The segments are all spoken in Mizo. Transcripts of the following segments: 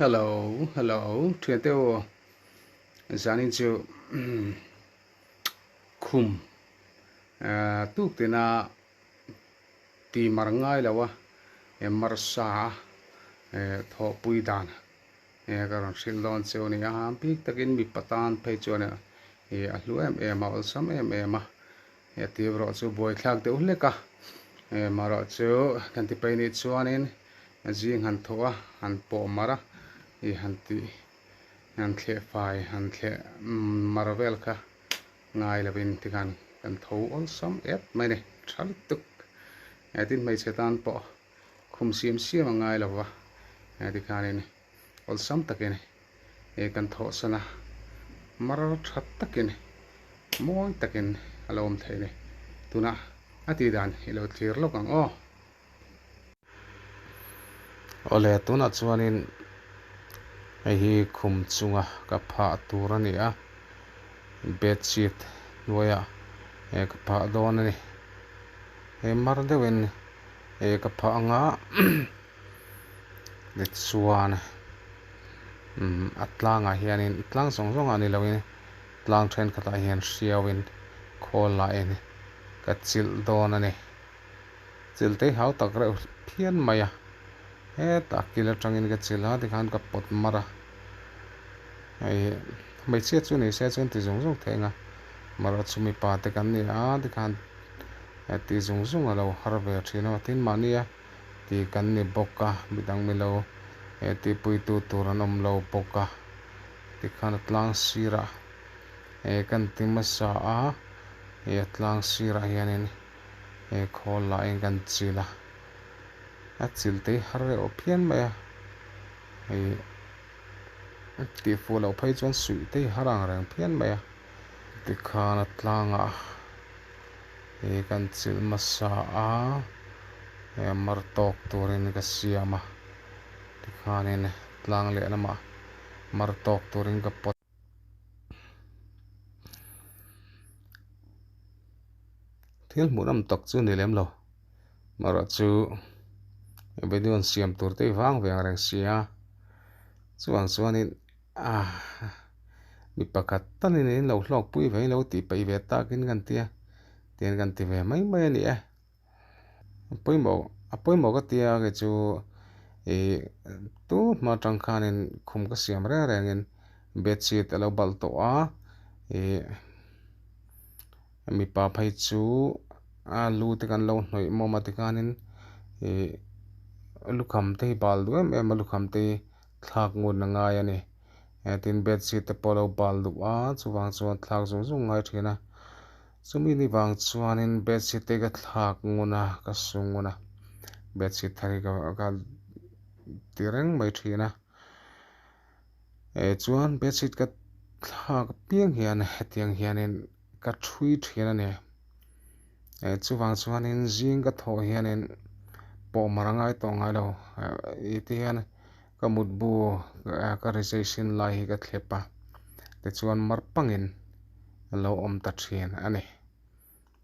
Hello hello thiante u zanin chu khum tuk tina ti mar ngai lo a marsa a thawhpui dan ka rawn hrilh dawn chu a ni a bik takin mipa tan phei chuan a hlu em em a awlsam em em a he tih erawh chu buaithlak deuh hlek a marawh chu kan ti peih nih chuanin zing han thawh a han pawh mar a ih han tih han thleh fai han thleh mar vel kha ngai lovin tikhan kan tho awlsam ep mai a ni tha lutuk tin hmeichhe tan pawh khum siam siam a ngai lova tikhanin awlsam takin kan thawhsan a, mar tha takin mawi takin a lo awm thei a ni. Tunah a tih dan i lo thlir lawk ang aw. Awle tunah chuanin hei hi khum chunga ka phah tur a ni a, bedsheet hnuaiah ka phah dawn a ni. Hei mar deuhin ka phah anga. Tichuan umm a tlangah hianin tlang zawng zawngah ni loin tlang thenkhatah hian hriauin khawl lahin ka chilh dawn a ni. Chilh te hi hau tak reuh phian mai a, hetah kil atangin ka chilh a tikhan ka pawt mar a, hei hmeichhia chu ni se chuan ti zung zung thei ang a, marawh chu mipa te kan ni a tikhan ti zung zung a lo har ve thin a, tin mahni a. tih kan ni bawk a, midang milo eh tihpuitu tur an awm lo bawk a, tikhan a tlang sirah eh kan ti hmasa a, eh a tlang sirah hianin eh khawl lahin kan chil a, a chil te hi har reuh phian mai a, hei tihfuh loh phei chuan suih te hi har ang reng phian mai a, tikhan a tlangah. Hei kan chilh hmasa a, hei mar tawk turin ka siam a, tikhanin tlang leh lamah mar tawk turin ka pawt. Thil hmuhnawm tak chu ni lem lo, marawh chu video an siam tur te hi vang ve ang reng sia, chuvang chuanin. Mi pakhat talin in lo hlawk pui ve in lo tih peih ve takin kan ti a, tihian kan ti ve mai mai a ni e. A pawimawh a pawimawh ka tia kei chu ih tu hma atang khanin khum ka siam reng rengin bedsheet a lo balh tawh a, ih mipa phei chu a lu te kan lo hnawih mawm a tikhanin ih lukham te hi bal duh em em a lukham te hi. Thlak ngun a ngai a ni. Tin bedsheet te pawh a lo bal duh a, chuvang chuan thlak zung zung ngai thin a. Chumi ni vang chuanin bedsheet te ka thlak ngun a, ka su ngun a, bedsheet thar hi ka ka ti reng mai thin a. Eh chuan bedsheet ka thlak apiang hian hetiang hianin ka thui thin a ni. Eh chuvang chuanin zing ka thawh hianin pawh mar a ngai tawh ngai lo eh ti hian ka mutbu ka rization lai hi ka thlep a tichuan mar pangin a lo awm ta thin a ni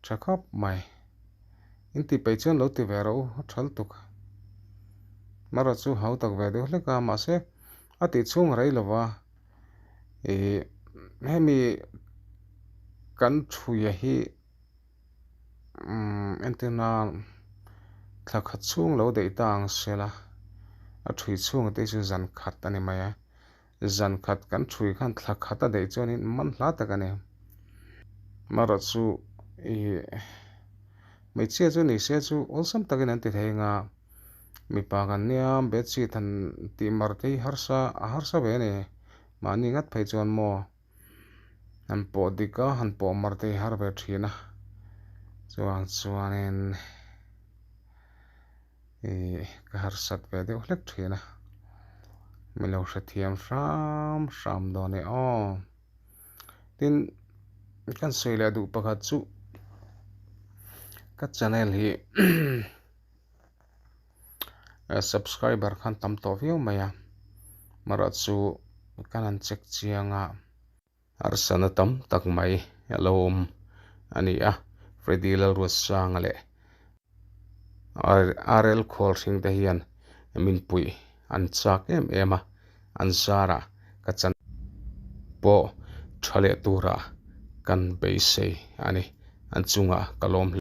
tha khawp mai in tih peih chuan lo ti ve rawh u a tha lutuk marawh chu hau tak ve deuh hlek a mahse a tih chhung a rei lo va ih hemi kan thuia hi. Umm entirna thla khat chhung lo daih ta ang sela a thui chhung te chu zan khat a ni mai a zan khat kan thui khan thla khat a daih chuanin man hla tak a ni marawh chu ih hmeichhia chu ni se chu awlsam takin an ti thei ang a mipa kan nia bedsheet han tih mar te hi harsa a harsa ve a ni mahni ngat phei chuan maw. Han pawh dik a, han pawh mar te hi har ve thin a, chuvang chuanin ih ka harsat ve deuh hlek thin a, mi lo hrethiam hram hram dawn e aw. Tin, kan sawi leh duh pakhat chu ka channel hi Subscriber khan tam tawh viau mai a, marawh chu kan han check chiang a, harsatna tam tak mai a lo awm a ni a, Freddy Lalruatsanga leh RL Khawlhring te hian min puih an chak em em a. An zarah ka chan pawh tha leh turah kan beisei a ni. An chungah ka lawm hle.